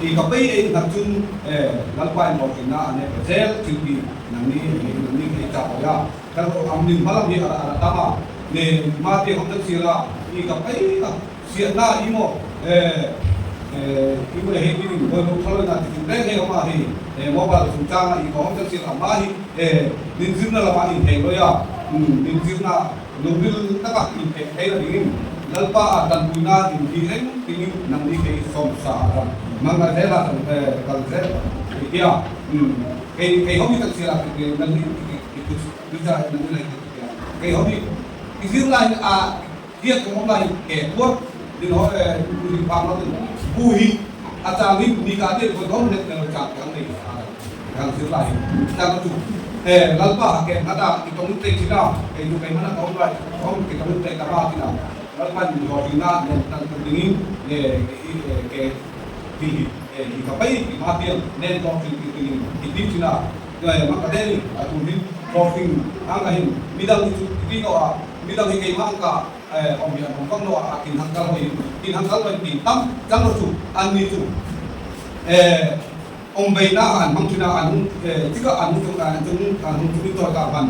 I ka pei ei nghat chun e Lalpa in hlawhtlinna a nei ve zel thil ti nangni ei nangni ka ei chak awih a kan am nin hmalam hi a ra tam a ne hma te hawm tak sir a i ka pei a siahna i maw e i maw hei tin in vawi thalo ina ti tin reng hei awm a hei e mobile chungchang a i ka hawm tak sir a hma hi e nin zirna lamah in heng lawih a nin zirna Lungril taka inpek thei la dingin Lalpa a tanpuina inti reng tingin nangni kei sawmsa a ram manga zela kal zel i tia kei kei homi tak sila nangni i thu nangni lai ka tia kei homi i zir lai a hiat ka awm lai ke tuar din ho ring phang lo din bu hi a changin ni ka te ko dom let lo chang kang nei Kan zir lai tlang chu he Lalpa ha ken nghat a i tawng tlei thin a, kei chu keimah na ka awm lai ka awm kei tawng tlei ta ma tin a Lalpan min hlawhtling na nen tan tur dingin nge ke ti hi i ka pai ti ma tiang nen hlawhtling ti tuin i ti thin a ma ka den a tur hi hlawhtling ang ka hin midang hi chu ti ti lo a midang hi keimah ang ka awm hi an awm vak lo a a tin hang kal hawi in tin hang kal hawi tin tam tlang lo chu an ni chu Awmbeihna an hmang thin a, an hung tikah an hung chung an chung an hung chung in tawi kah hman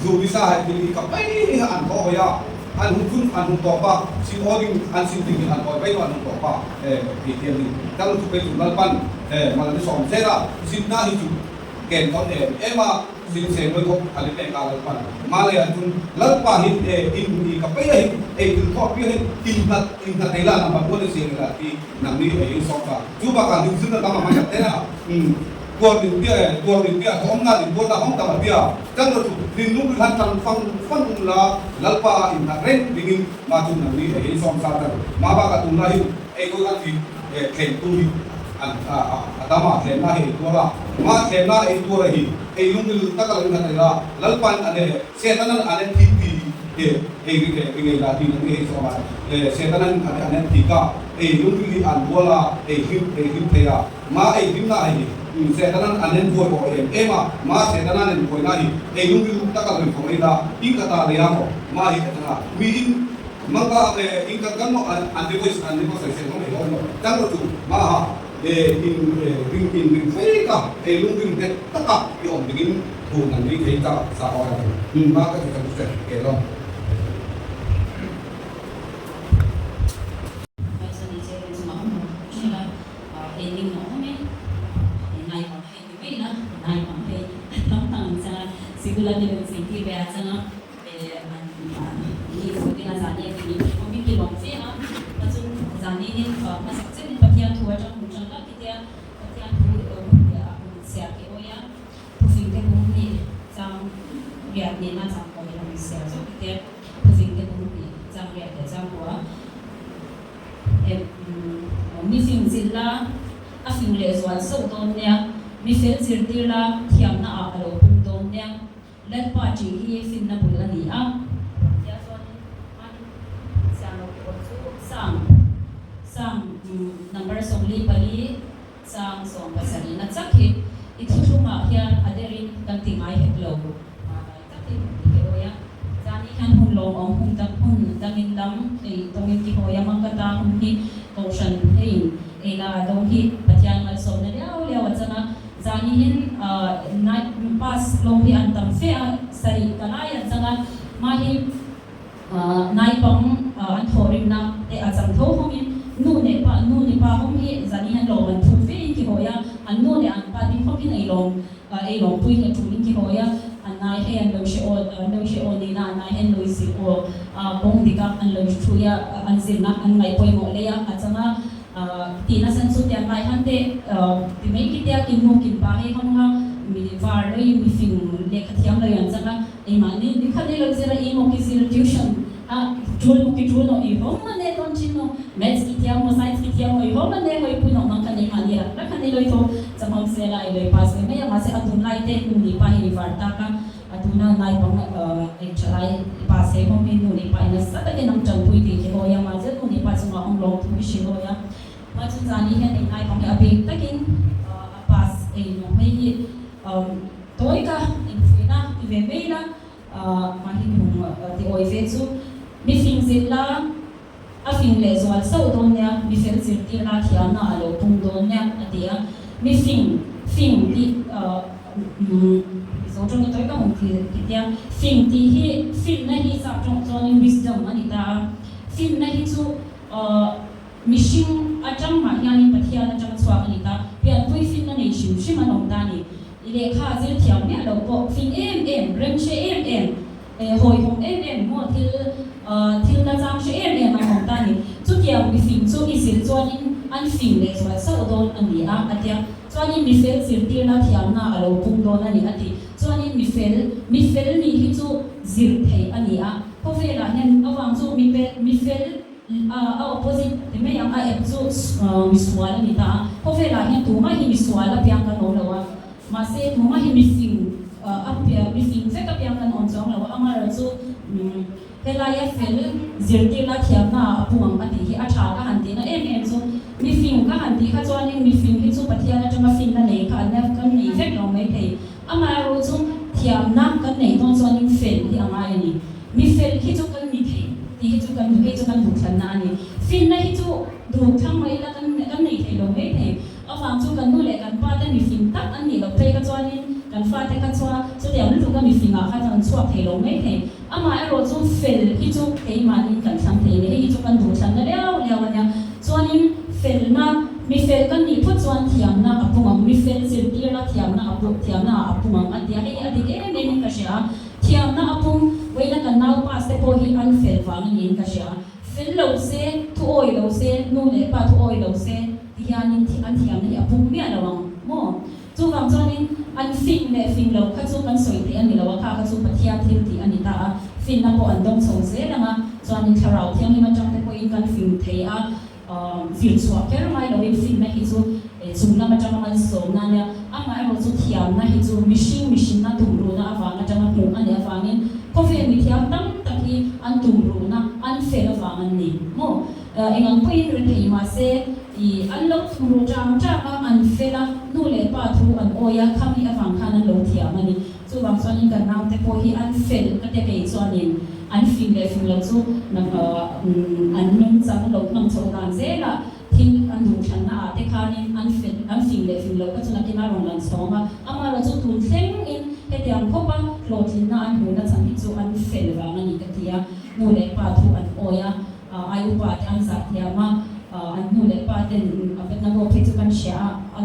zu nisa hai thil hi ka pai an thawh hawi a, an hung chung an hung tawp a, sin aw ding an sin ding hi an awi mai lo an hung tawp a, hei tiang hi tang lutuk phei chu Lalpan mal an sawm zel a, sinna hi chu ken tawn em em a. Sin se mawi khawp a ni pek a Lalpan Malay ah cun Lalpa hi in i ka pei ah hin ei thil thawh piang hin in hngat in hngat ei la number one i siang ila ti nang nih ei in sawk ta cu bak ah nin zir na tam a hman tak te na tuar nin tia e tuar nin tia thawm na nin buat na hong tam a tia chan ro chu nin lung ri hlan tang fang fang um la Lalpa ah in hngat reng ding in ma cu nang nih ei in sawm sa chan ma bak ah tun la hin ei ko kan thi thleng tu hi an a tam a, thlemna hi ei tuar a, mah thlemna ei tuar a hi ei lungril tak a lo innghat ei la, Lalpan a ne Setanan a ne thi ti hi ei ring ei ring ei la tiin an nge hei zawm a, Setanan a ne a ne thi ka ei lungril hi an bual a, ei hlim ei hlim thei a, mah ei hlimna hi Setanan a nen buai awh em em a, mah Setana nen buaina hi ei lungril tak a lo inkhawm ei la, in ka ta lei a maw mah hi ka chang a, miin Mangka e in kan kan maw an ti voice an ni maw sawi sel hawng ei hawng maw tang rawh chu ma ha e in ring in ring fei ka ei lung ring nghet taka i awm ding in thu nan ri thei ta sa awk a ti ma ka ti kan hre ke lo. A fing lehzual sauh dawn nia, mi fel zirtir la thiamna ah a lo pung dawn nia. Lalpa ṭih hi finna bul a ni a. Tia chuanin mahni siam lo te awm chu sang sang number 44 chang 70 na chak hi i thuthlungah hian a derin kan ti ngai hek lo lai takin ti ke awi a. Zani hian hun lawmawm hun dang hun dangin dang hei tawngin ki hawi a mang ka ta hun hi kohhran heiin ei la dawng hi Pathian malsawmna liau liau a chang a. Zanihin night pass lawng hi an tam fe a, sarih ka lai an chang a, mahi naipang an thawhrimna te a chang tho hawngin nu leh pa nu ni pa hawng hi zani hian lawm an phut fe in ki hawi a, an nu leh an pa ding hawkin ei lawm ei lawm pui hi a tul in ki hawi a, an nai hei an lo hre aw an lo hre aw nihna an nai hian lo zir aw kawng dik a an lo hrui a an zirna an ngaih pawimawh lei a a chang a. Tih nasa chu tiang lai han te ti mai khi tia kin nu kin pa hei hawng a mi var loi mi fing lehkha thiam loi an chang a engmah ni ni kha nei lo zir a i maw ki zir tuition a tul maw ki tul no i hawng man ne tawn thin no maths ki thiam maw science ki thiam maw i hawng man ne hawi pui no mang kha nei mah ni rak rak kha nei loi tho chahmawm sela i loi pass ve mai a mahse a tun lai te nu ni pa hi mi var tak a A tuna naupang eng tha lai pa se hawng hi nu leh pa in nasa takin an tanpui tih hi hawi a, mahse nu leh pa chungah hawng lawm thu hi hrilh hawi a. Mah chu zani hian eng naupang hi a bik takin a pass ei lo hei hi tawi ka infuihna ti ve mai ila mah hi hung ti awi ve chu mi fing zilh la a fing leh zual sauh dawn nia, mi fel zirtir la thiamna a lo pung dawn nia a ti. ti a. Mi fing, fing tih Mizo tawng hi tawi ka hmu ti tia, fing tih hi finna hi sap tawng chuanin wisdom a ni ta a. Finna hi chu mihring atang mah hianin Pathian atanga chhuak a ni ta. Pianpui finna nei hrim hrim an awm ta a ni. Lehkha zir thiam miah lo pawh fin em em, remhre em em, hawihhawm em em maw thil thil la chang hre em em an awm ta a ni. Chutiang mifing chu i zir chuanin an fing leh zual sauh dawn a ni a, a tia. Chuanin mifel zirtirna thiamna a lo pung dawn a ni, a ti. Chuanin mifel, mifel nih hi chu zir theih a ni a, khawvelah hian avang chu mifel, A opposite ti mai ang, a ep chu misual a ni ta a. Khawvelah hian tumah hi misual a piang kan awm lo a, mahse tumah hi mifing a piang, mifing vek a piang kan awm chuang lo a. Amaherawh chu helaia fel zirtirna thiamna ah a pung ang a tih hi a tha ka han tihna em em chu mifing ka han tih kha chuanin mifing hi chu Pathian atanga finna nei kha an nia, kan nei vek lo maithei. Amaherawh chu thiamna kan neih dawn chuanin fel hi a ngai a ni. Mi fel hi chu kan ni thei tih hi chu kan hei chu kan duhthlanna a ni. Finna hi chu duhthlang mai ila kan kan nei thei lo mai thei. Avang chu kan nu leh kan pa te mifing tak an nih loh phei kha chuanin kan fate kha chua chutiang lutuk a mifing ah kha kan chhuak thei lo mai thei. Amah erawh chu fel hi chu keimahnin kan thlang thei a ni. Hei hi chu kan duhthlanna liau liau a nia. Chuanin felna mi fel kan nih phawt chuan thiamna a pung ang, mi fel zirtirna thiamna a pung thiamna ah a pung ang a ti a. Hei hi a dik em em in ka hria a. Thiamna a pung, vawiina kan nau pass te pawh hi an fel vang a niin ka hria. Fel lo se, thu awi lo se, nu leh pa thu awi lo se ti hianin an thiamna hi a pung miah lo ang maw? Chuvang chuanin an fing leh fing lo kha chu kan sawi theih a ni lo a, kha kha chu Pathian thil tih a ni ta a, finna pawh an dawng chho zel ang a, chuanin thlarau thianghlim atang te pawhin kan fing thei a. Zir chhuah kher ngai loin finna hi chu chung lam atanga malsawmna a nia. Amaherawh chu thiamna hi chu mihring mihrinna tumruhna avang atanga hmuh a nih avangin khawvel mithiam tam tak hi an tumruhna an fel avang an ni maw? Eng ang pawhin ri thei mahse i an lo tumruh chang chang a, an fel a, nu leh pa thu an awi a, khami avang khan an lo thiam a ni. Chuvang chuanin kan naute pawh hi an fel ka tia kei chuanin an fing leh fing lo chu an nungchang lo hmang chho dan zelah thil an duhthlanna ah te khanin an fel an fing leh fing lo kha chu nakin a rawn lan chhawng a, amaherawh chu tun thlengin hetiang khawpa hlawhtlinna an hmuhna chhan hi chu an fel vang a ni ka ti a, nu leh pa thu an awi a, ai upa te an zah thiam a, an nu leh pa ten a vetna pawh phei chu kan hria a,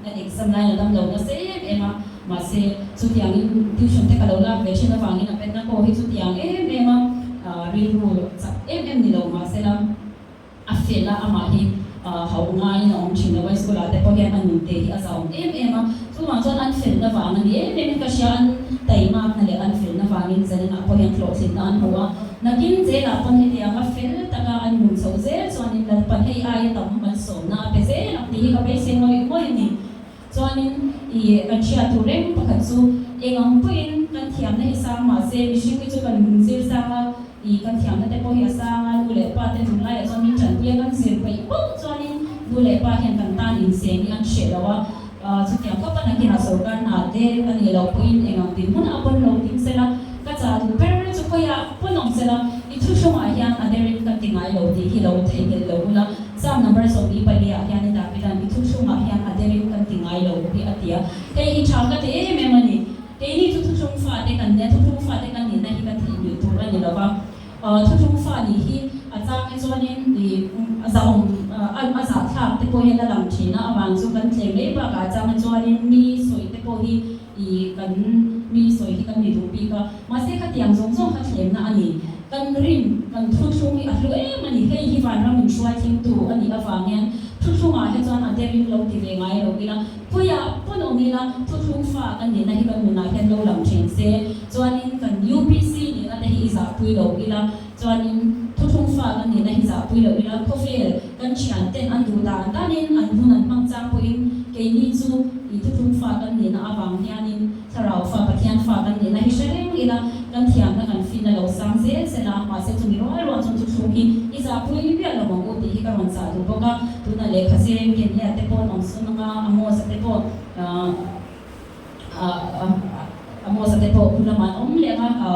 a exam lai a dam lo nasa em em a. Mahse, chutiangin tuition te ka lo lak ve thin avangin a penna pawh hi chutiang em em a, rilru chak em em ni lo mahsela a fel a, amah hi hauh ngaiin a awm thin lo a, school ah te pawh hian a nunte hi a zauhawm em em a, chuvang chuan an felna vang a ni em em in ka hria, an taimakna leh an felna vangin zaninah pawh hian hlawhtlinna an hmu a, nakin zelah pawn hetianga fel taka an nun chhoh zel chuanin Lalpan hei aia tam malsawmna a pe zel ang tih hi ka beisei ngawih ngawih a ni. Chuanin i kan hriat tur reng pakhat chu eng ang pawhin kan thiamna hi sang mahse mihring hi chu kan zir sang a, i kan thiamna te pawh hi a sang a, nu leh pa te tunlaiah chuan min tanpui a, kan zir peih bawk chuanin nu leh pa hian kan tan inseng hi an hreh lo a, chutiang khawpa nakinah sorkar hna te a nih loh pawhin eng ang dinhmun a pawn lo ding sela, ka chah duh ber chu khawiah pawn awm sela, i thuhrungah hian a derin ka ti ngai lo tih hi lo theihnghilh lo ula. Psalm number 24 ah hian Davida'n i thuthlungah hian a derin kan ti ngai lo hi a ti a. Hei hi tha ka ti em em a ni. Keini chu thuthlung fate kan nia, thuthlung fate kan nihna hi kan theihnghilh tur a ni lo va. Thuthlung fa nih hi a chang hi chuanin i a zahawm a zahthlak te pawh hian a lang thin a, avang chu kan tlem mai bakah a chang hi chuanin mi sawi te pawh hi i kan mi sawi hi kan ni duh bik a. Mahse khatiang zawng zawng kha thlemna a ni. Kan rin, kan thuthlung hi a hlu em a ni. Hei hi vanram in hruai thlengtu a nih avang hian thuthlungah hi chuan a derin lo ti ve ngai lo ila, khawiah pawn awm ila thuthlung fa kan nihna hi kan nunah hian lo lang thin se. Chuanin kan UPC nihna te hi i zahpui lo ila, chuanin thuthlung fa kan nihna hi zahpui lo ila, khawvel kan thian ten an duh dan danin an hun an hmang chang pawhin keini chu i thuthlung fa kan nihna avang hianin Thlarau fa, Pathian fa kan nihna hi hre reng ila, kan thiamna kan finna lo sang zel zel a, mahse chumi rual rual chuan chu thlung hi i zahpui miah lo ang u tih hi ka rawn chah duh bawk a. Tunah lehkha zireng Kenya te pawh an awm sun ang a, Amos-a te pawh Amos-a te pawh khu lamah an awm leh ang a,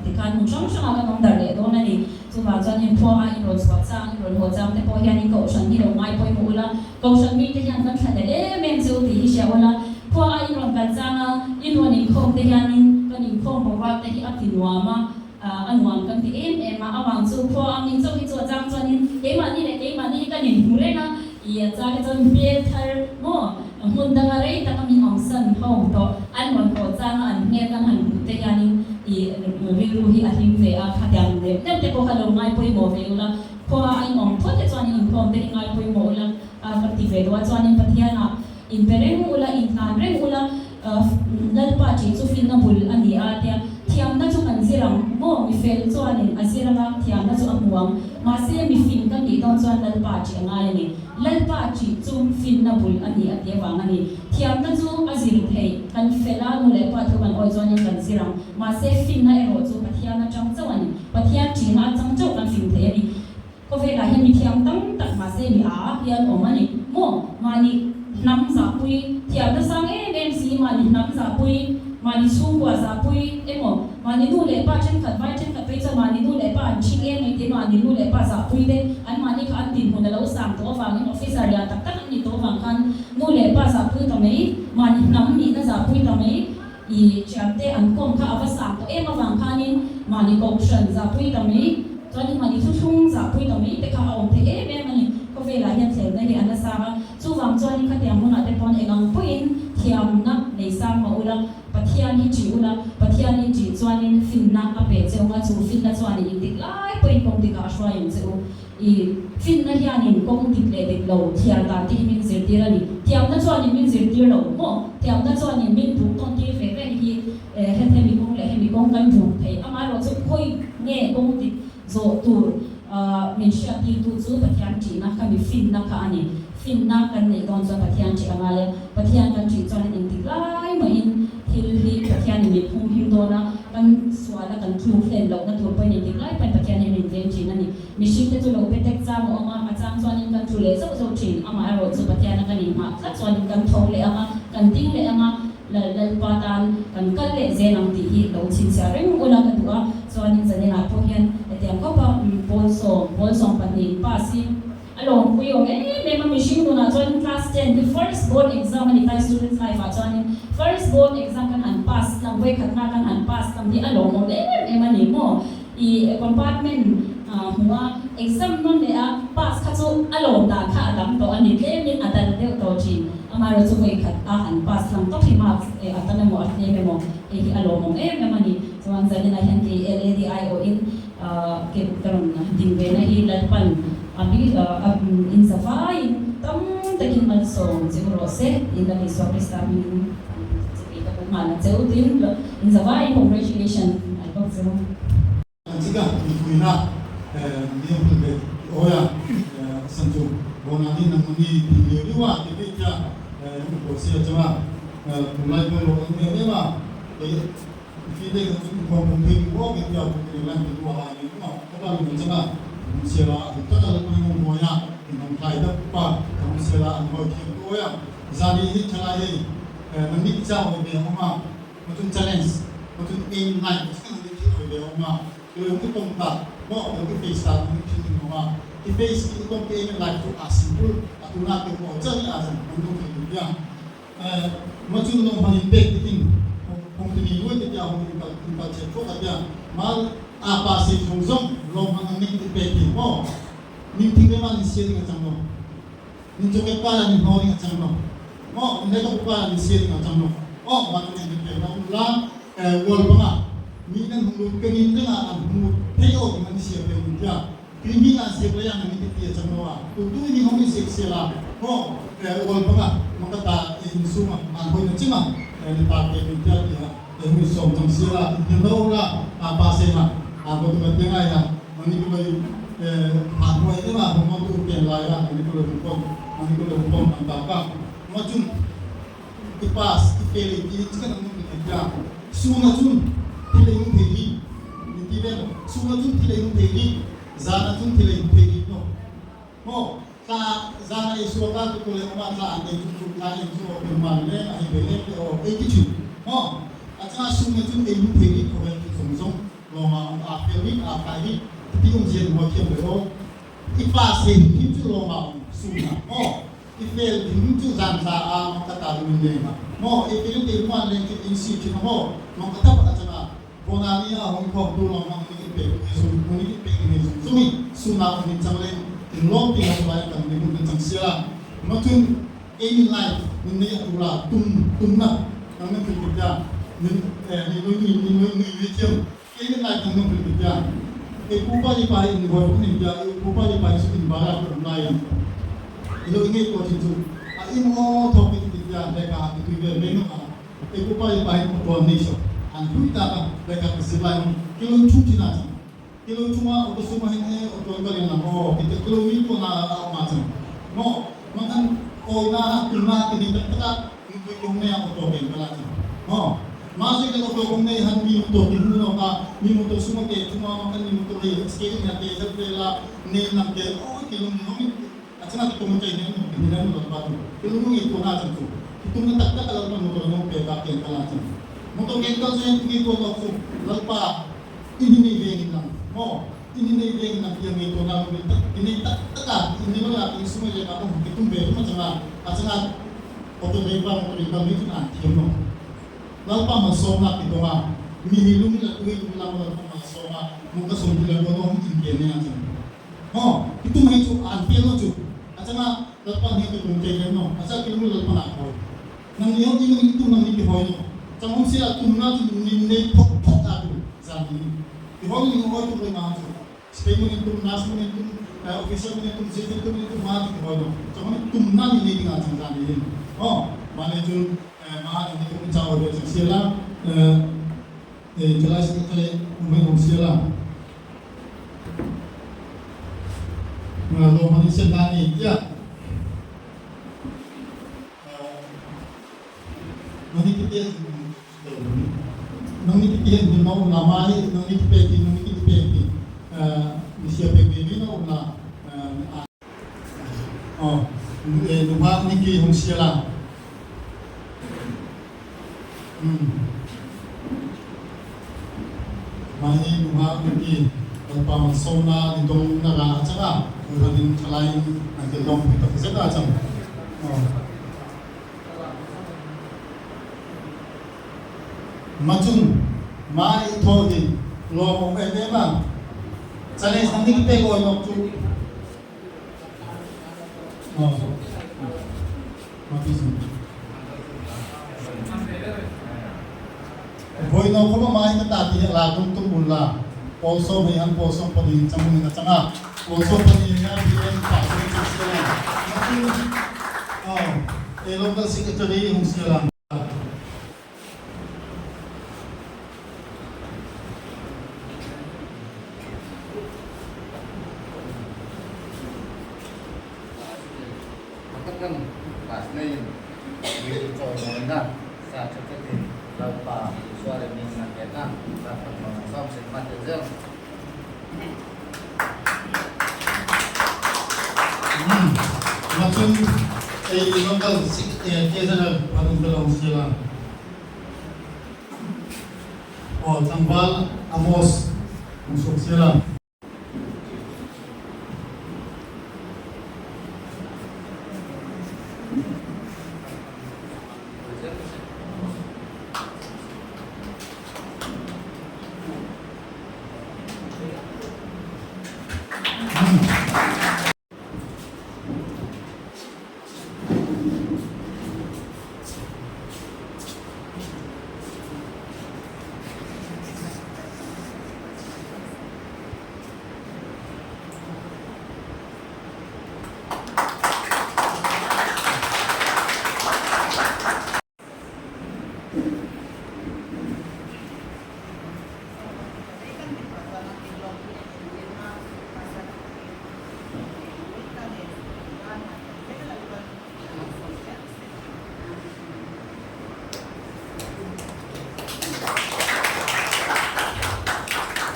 tikhan hmun hrang hrangah kan awm darh leh dawn a ni. Chuvang. Chuvang chuan in khua a in rawn chhuah chang, in rawn haw chang te pawh hian in kohhran hi lo ngai pawimawh ula, kohhran mite hian kan thlahlel em em che u tih hi hria ula, khua a in rawn kal chang a, in rawn inkhawm te hianin kan inkhawm boruak te hi a ti nuam a, a nuam kan ti em em a, avang chu khua ang in chauh hi chu a chang chuanin keimahni leh keimahni hi kan inhmu reng a, i a chang hi chuan hmel thar maw hmun danga rei taka min awmsan ho tawh an rawn haw chang a an hmel kan han hmuh te hianin i rilru hi a hlim ve a, khatiang deuh deuh te pawh kha lo ngai pawimawh ve ula, khua a inawm phawt te chuanin inkhawm te hi ngai pawimawh ula a ka ti ve duh a, chuanin Pathianah inpe reng ula, inhlan reng ula. Lalpa tih chu finna bul a ni a tia, thiamna chu kan zir ang maw? Mi fel chuanin a zir anga thiamna chu a hmu ang. Mahse mi fin kan nih dawn chuan Lalpa tih a ngai a ni. Lalpa tih chu finna bul a ni a ti avang a ni. Thiamna chu a zir theih, kan fel a, nu leh pa thu kan awi chuanin kan zir ang. Mahse finna erawh chu Pathian atang chauh a ni. Pathian tihna atang chauh kan fing thei a ni. Khawvelah hian mi thiam tam tak mahse mi a hian awm a ni maw? Mahni hnam zahpui thiamna sang em em si, mahni hnam zahpui, mahni chhungkua zahpui emaw, mahni nu leh pa thenkhat vai thenkhat phei chuan mahni nu leh pa an thing em em te, mahni nu leh pa zahpui te an mahni kha an dinhmun a lo sang tawh avangin officer lian tak tak an nih tawh avang khan nu leh pa zahpui ta mai, mahni hnam nihna zahpui ta mai. I thiante an kawm kha a va sang tawh em avang khanin mahni kohhran zahpui ta mai, chuanin mahni thuthlung zahpui ta mai te kha a awm thei em em a ni. Khawvelah hian thlelna hi a nasa a, chuvang chuanin khatiang hunah te pawn eng ang pawhin thiamna nei sang mah ula, Pathian hi ṭih ula, Pathian in ṭih chuanin finna a pe che ung a, chu finna chuanin intik lai pawhin kawng dikah a hruai ang che u. I finna hianin kawng dik leh dik lo thiar dan te hi min zirtir a ni. Thiamna chuanin min zirtir lo maw? Thiamna chuanin min buk tawn tir ve ve hi he hemi kawng leh hemi kawng kan buk thei. Amaherawhchu khawi nge kawng dik zawh tur min hriat tirtu chu Pathian ṭihna kha mi finna kha a ni. Finna kan neih dawn chuan Pathian ṭih a ngai a. Pathian kan ṭih chuanin engtik lai mahin thil hi Pathianin min phum him dawn a, kan suala kan tluk hlen lohna tur pawhin engtik lai pawhin Pathian hi min veng ṭhin a ni. Mihringte chu lo pe tek chang a awm a, a chang chuanin kan tlu leh zauh zauh thin. Amaherawh chu Pathiana kan inhmah tlat chuanin kan tho leh ang a, kan ding leh ang a, Lal Lalpa tan kan kal leh zel ang tih hi lo chhinchhiah reng ula ka duh a. Chuanin zanenah pawh hian hetiang khawpa pawl sawm, pawl 12 pass hi a lawmpui awm em em a. Mihring nunah chuanin class 10 hi first board exam a ni ta, students life ah chuanin first board exam kan han pass tlang, vawikhatna kan han pass tlang hi a lawmawm em em a ni maw? I compartment hmuh a, exam nawn leh a pass kha chu a lawm dan kha a dang tawh a ni, tlemin a dal deuh tawh thin. Amaherawh chu vawi khat a han pass lang tawp hi marks a tam emaw a tlem emaw hei hi a lawmawm em em a ni. Chuan zaninah hian kei LADI awhin ke ka rawn ding ve na hi Lalpan a bi in za vaiin tam takin malsawm che u rawh se tiin Lal Isua Krista hmingin an che bik a bu nghal a che u tin in za vaiin congratulation an bawk che u. An chika mipuina liam hul ve ti awi a san chu bona ni nang ni ti liu liu a ti ve cha u ko sia changa tunlai pawh lo an em em a kei fi te kan chu khom pum thei ko ke tia pu ni lan ti lu a ni ma ka pa lu changa mun sia la an ta la pui ngom hoi a in hong thai da pa ka mun sia la an hoi thiam ko ya zani hi thalai hei nang ni cha oi ve oma Matun challenge, matun aim ngai ka chikang ni thil oi ve oma, lo ki tom ta, mo lo ki face ta ni thil ding oma, ki face ki tom ki aim life chu a simple, a tu na ke ko cha ni a chan man dong thei ya. Matun lo man in pek ti ting, hong ti ni lui te tia hong in kal in kal che tho ka tia, mal a pa se zong zong lo man ang ning ti pek ti mo, ning thing le man in sia ding a chang lo. Nin cu ke pa la nin hnaw ding a cang lo maw nin le ka pupa la nin sia ding a cang lo aw van in nan pek la um la wall bang ah mi nan hung lut ka nin ding ah an hmu thei o ding an sia pe nin tia kri mi an siak le yang nan ti ti a cang lo a tu tu ni hong in siak sia la maw wall bang ah makata in sung ah an hoi na chima ni ta pe nin tia ti ha e hui som chang sia la in lo la a pa se na a bo tu ka te ngai na mani ko loi han huai te ma hong tu pen lai la mani ko loi pom mani ko loi pom an ta ka ma chun ti pass ti fail ti chikan ang ni ya su na chun ti lei nu thei ni ni ti ve su na chun ti lei nu thei ni za na chun ti lei nu thei ni no mo tla za na ei suwa ka tu ko le oma tla an ei tu tu tla ei chu o pe mal le a hi be le o ei ti chu mo a cha su na chun ei nu thei ni ko ve ti zong zong lawngah aa fel bik, aa tlai bik. Ti um zian mo thiam le o. I pass he him chu lo ma su na mo. I fail him chu zan tla a mo ka ta lu ne ma. Mo i fail te mo le chu in si chu mo. Mo ka ta pa chana bona ni a hong khong tu lo ma ni pe su ni pe ni su su ni su na ni chang le in lo pi lo ba kan ni mun chang sia ma chun in life ni ni atura tum tum na nang ni phi ya ni ni ni ni ni ni ni thiam in life nang ni phi ya e pu pa ni pa in bo ni ya e pu pa ni pa su in ba ra ko na ya ilo ngi ko chin chu a in o tho pi ti ya le ka ti tu ve me no a e pu pa ni pa in ko ni so an hui ta ka le ka si lai kilo chu ti na kilo chunga o su ma hin e o to ka le na o ki te kilo mi ko na a ma chang no ma kan o na tu na ti ni ta ta ni tu kong ne o to ke ka la chang no ma se ke to kong ne han mi to ti nu no ka mi mo to su ma ke chunga ma kan mi mo to le ske ni na ke sa te la ne nam ke o kilo no mi a chana ti tum ke ne no ti ne no ba tu kilo no ngi to na chang tu ti tum na tak tak la mo to no pe ka ke ka la chang mo to ke ka chen ti to to su lal pa ini ni veng lang mo ini ni veng lang yang itu na mo tak ini tak tak ini wala ini semua je ka ko kitum be ma changa a changa auto driver mo driver mi tu na thiam no lal pa ma so na ki to ma mi hi lung la tui lung la mo ma so ma mo ka som la no no in ke ne a changa mo kitum hi chu an pe no chu a changa lal pa ni tu tum ke no a cha ki lung lal pa na ko nang ni ho ni ni tu nang ni ki hoi no chang hom sia tum na chu ni ne phok phok ta tu zan ni ki hoi ni hoi tu ma chu spain ni tum nas ni tum officer ni tum je tum ni tum ma ki hoi no chang ni tum na ni ni nga chang zan ni oh ma ne chu ma ni tum cha ho de sia la e chalai se chalai me hom sia la ma lo ma ni sen na ni ya nang ni ki nang ni ki ni no na ma hi nang ni ki pe ki nang ni ki pe ki ni sia pe ni no na oh e nu ma ni ki hong sia la ma hi nu ma ni ki pa ma so na ni dong na ra cha ga ru din thalai na ke long pi ta se ga chang oh machun ma i tho di lo mo e me ma chale sang ni pe go no chu oh ma pi su boi no ko ma i ta ti la tum tum bun la pol so me han pol so pa ni chang ni na changa pol so pa ni na bi en pa so chu se la machun oh e local secretary hung se la Kan pas nei mi cho mo na sa cha cha ti lau pa suare mi na ke na sa pa ma som se ma te zel machun e local secretary parun kalong sila oh tambal Amos musok sila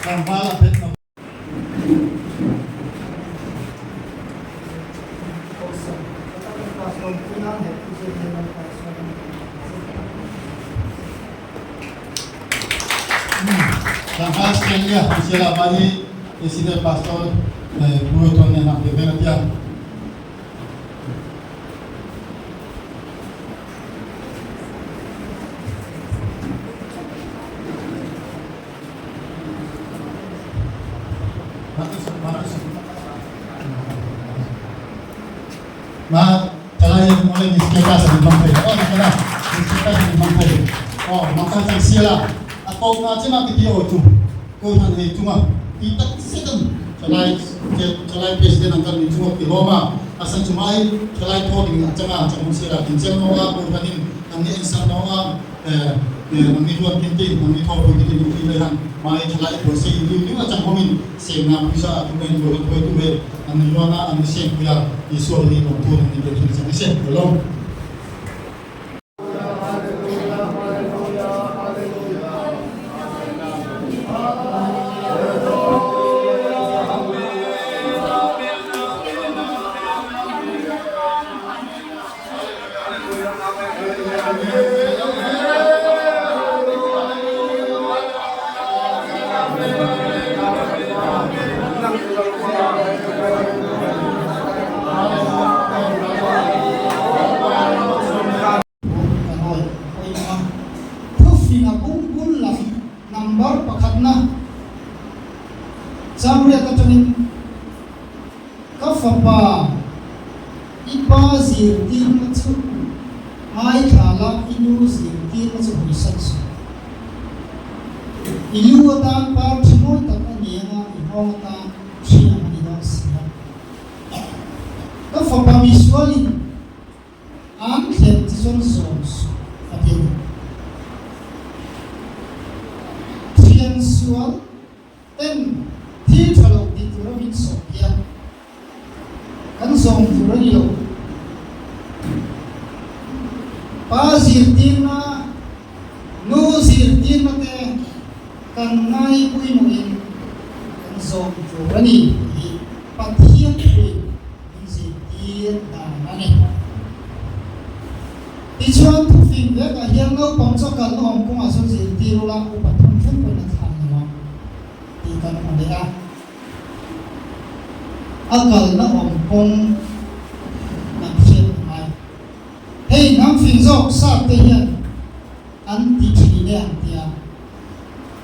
tambal apet na tambal Stanley sila mani Senior Pastor Pu Rothon nen a pe vek a tia. Ma thalai mole ni status an hmang thei aw nikana ni status an hmang thei aw maka chang siala a tawp na chena ti ti aw chu ko han hei chunga ti tak setan thalai thalai president an kan ni chunga ti lawma a san chu mai thalai tho ding a changa chang siala tin chem no a ko hanin an ni en san no a nang ni ruat kin ti nang ni tho pui ti ni ti lai han mai thalai ko se in liu liu a chang homin sem na puisa a tu men ko hoi tu he an ni ruana an ni sem puya Isua hi lawmthu nang ni pe thil chang se lo. Thufing a bung bul lam number pakhatna Chamriat atangin Ka fapa, i pa zirtirna chu ngaithla la, i nu zirtirna chu hawisan suh. I lu atan par thi mawi tak a ni anga i nghawng atan thi ang a ni dawn si a. Ka fapa misualin An thlen chi chuan zawm suh a ti a ni. Thian sual ten thil tha lo ti tura min sawm hian kan zawm tur a ni lo. Pa zirtirna, nu zirtirna te kan ngai pawimawhin kan zawm tur a ni tih hi Pathian thuin min zirtir dan a ni. Tichuan, thufing vekah hian naupang chu a kalna awm kawngah chuan zirtir ula upa thum thleng pawhin a thlah lo ang tih kan hmu leh a. A kalna awm kawng kan hriat a ngai. Hei hnam fing zawk sap te hian an ti thin e an ti a,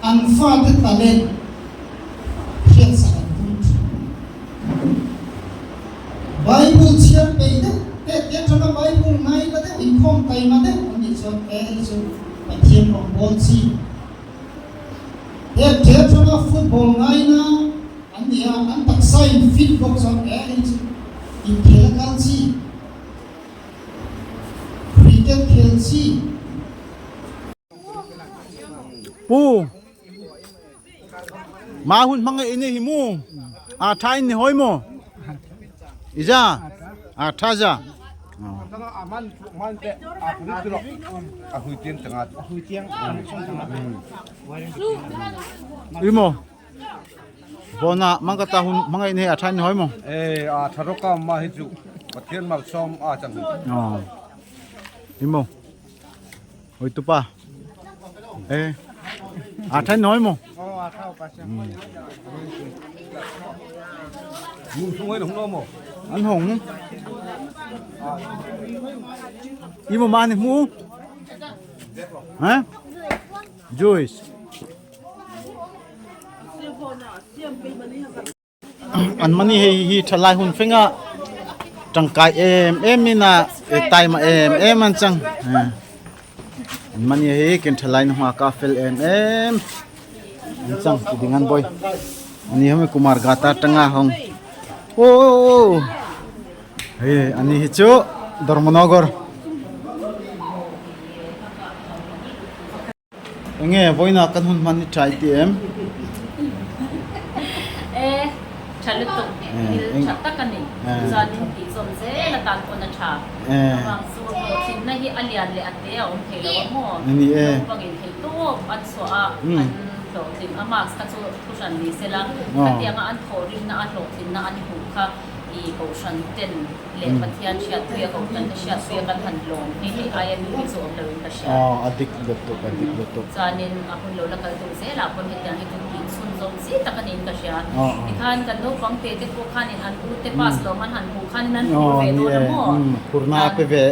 an fate talent hriatsak an tum thin. Bible chhiar peih deuh te te atanga Bible ngaina deuh inkhawm taima deuh an nih chuan he hi chu Pathian rawngbâwl chi. He te atanga football ngaina an ni a, an taksa in fit bawk chuan he hi chu inkhel a kal chi, cricket khel chi. Pu. Ma hun hmang e ini hi mu. A tha in ni hoi mu. Iza. A tha za. Imo. Bona mangkata hun hmang e ini a tha in ni hoi mu. E a tha roka ma hi chu Pathian mal som a chang. Oh. Imo. Oi tupa. E. A tha nói mo. An hong. I mo ma ni mu. Hả? Joyce. An mani hei hi thalai hun fenga tangkai em em in a taima em em an chang an mani hei ken thalai na hma ka fel em em an chang ti ding an boy ani hemi kumar gata tanga hong o hei ani hi chu Dharmanagar Enge vawiina kan hun hman i tha i ti em? E, tha lutuk, thil tha tak a ni. Chuanin tih zawm zel atan pawn a tha. Avang chu hlawhtlinna hi a lian leh a te a awm thei lo a maw? Naupangin thei tawp an chhuah a, an hlawhtlin a, marks kha chu thuhran ni sela, khatianga an thawhrimna a hlawhtlinna an hmuh kha. I Kohhran ten leh Pathian hriatpuia Kohhran te hriatpuia kan han lawm hei hei aia mi hi chu awm loin ka hria. Aw a dik lutuk a dik lutuk. Chuanin a hun lo la kal tur zelah pawn hetiang hi chu tih chhunzawm chi tak a niin ka hria. Tikhan kan naupang te te pawh khanin an u te pass lawm an han hmuh khanin an phur ve dawn a maw? Phurna a pe ve.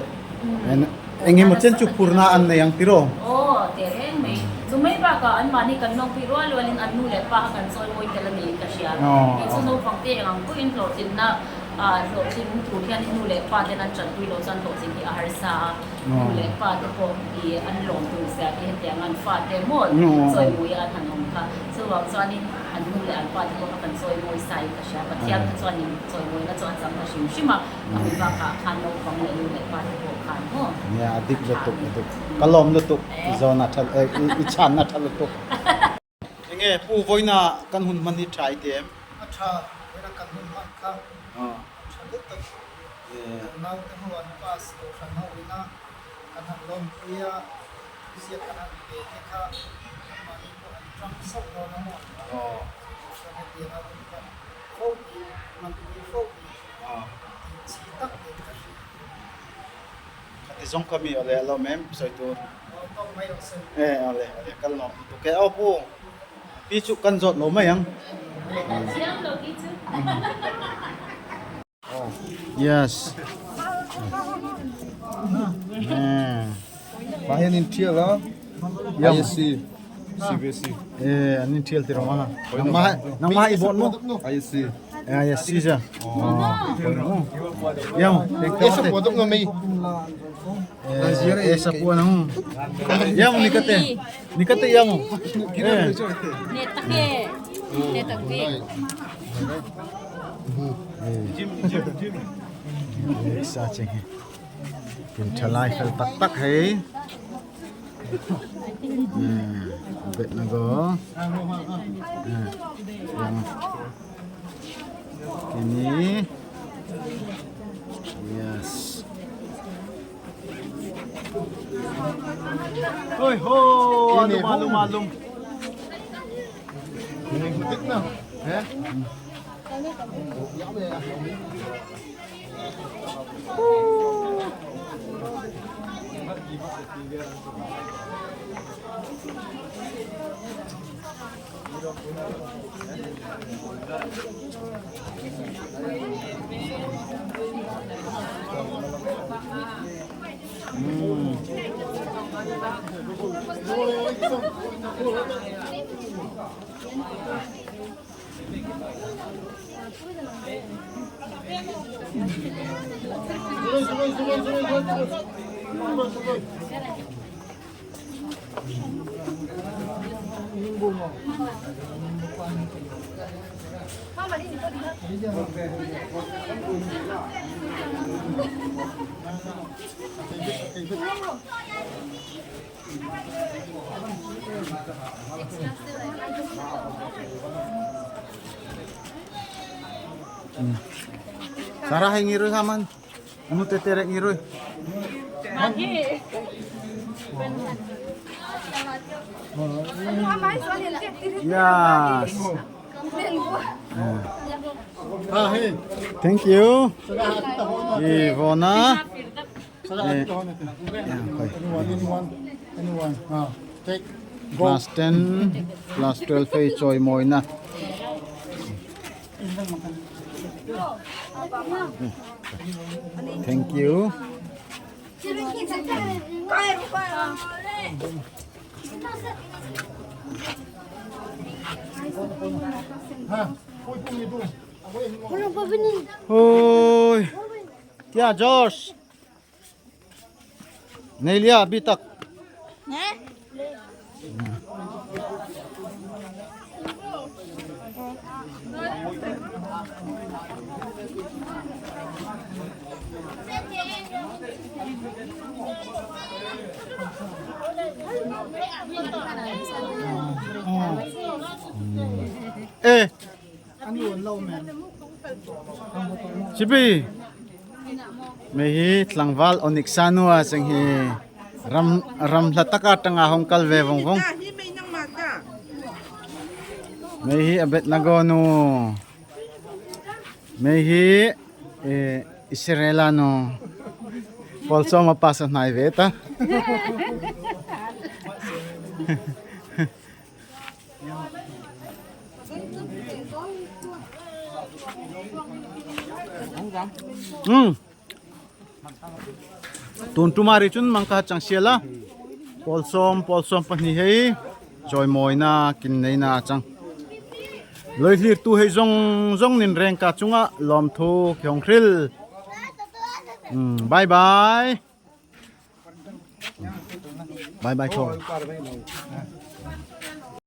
Eng emaw chen chu phurna an nei ang tiraw? Aw, teh reng mai. Chu mai bakah anmahni kan lawngpui rual rualin an nu leh pa kha kan chawi mawi tel a niin ka hria. Kei chu naupang te eng ang pawhin hlawhtlinna hlawhtling tur hian nu leh pa ten an tanpui loh chuan hlawhtling hi a harsa a. Nu leh pa te pawh i an lawm tur zia hi hetiang an fa te maw chawi mawi a an han awm kha. Chuvang chuanin an nu leh an pa te pawh kha kan chawi mawi sa in ka hria. Pathian kha chuanin chawi mawina chu a chang ta hrim hrim a. A mi bakah khan naupang leh nu leh pa te pawh khan maw? Nia, a dik lutuk, a dik. Ka lawm lutuk, i zawn a tha, i chhan a tha lutuk. Enge Pu Vawiina kan hun hman hi tha i ti em? A tha, Vawiina kan hun hman kha a tha lutuk. Kan naute ho an pass kohhran ho ina kan han lawmpui a, thuziak kan han pe te kha anmahni pawh an tang sauh dawn a maw? Kohhran hetianga hun hman fo hi, hmanpui fo hi. Tih chi tak nen ka hria. Khati zawng kha mi awle a lawm em sawi tur. Aw tawk mai rawh se. E awle awle kal lawm lutuk e aw pu pi chu kan zawt lo mai ang. Chiang lo pi chu. Yes. Mah hian in thial a ISC CBSE. Eh an in thial tiro ma. Nangmah nangmah i bawt mu. ISC. Eh ISC ja. Yang. Esa po dok no mei. Eh esa po nang. Yang nikate. Nikate yang. Eh. Ne take. Ne tak ve. Jim jim jim. Sa cheng he. Kin thalai fel tak tak hei. Abednego. Yang ini. Yes. Oi ho, alum alum alum. Sarah hei ngirui saman. Anu te terek ngirui. Yes. Thank you. Ivona. Anyone, take. Class 10, class 12 hei chawi mawina. Thank you. Ôi, kia George. Nei lia bi tak. Ê. Chibi. Mei hi tlangval Onyx Sanua cheng hi ram ram hla taka tanga hong kal ve vong vong. Mei hi Abednego nu. Mei hi. Israela nu pawl sawm a pass a hnai ve ta. Tun tuma ri chun mangka chang siala pawl sawm pawl sawm pahnih hei chawimawina kin neina chang loi hlir tu hei zawng zawng nin reng ka chunga lawmthu khiong hril bye bye bye bye tho.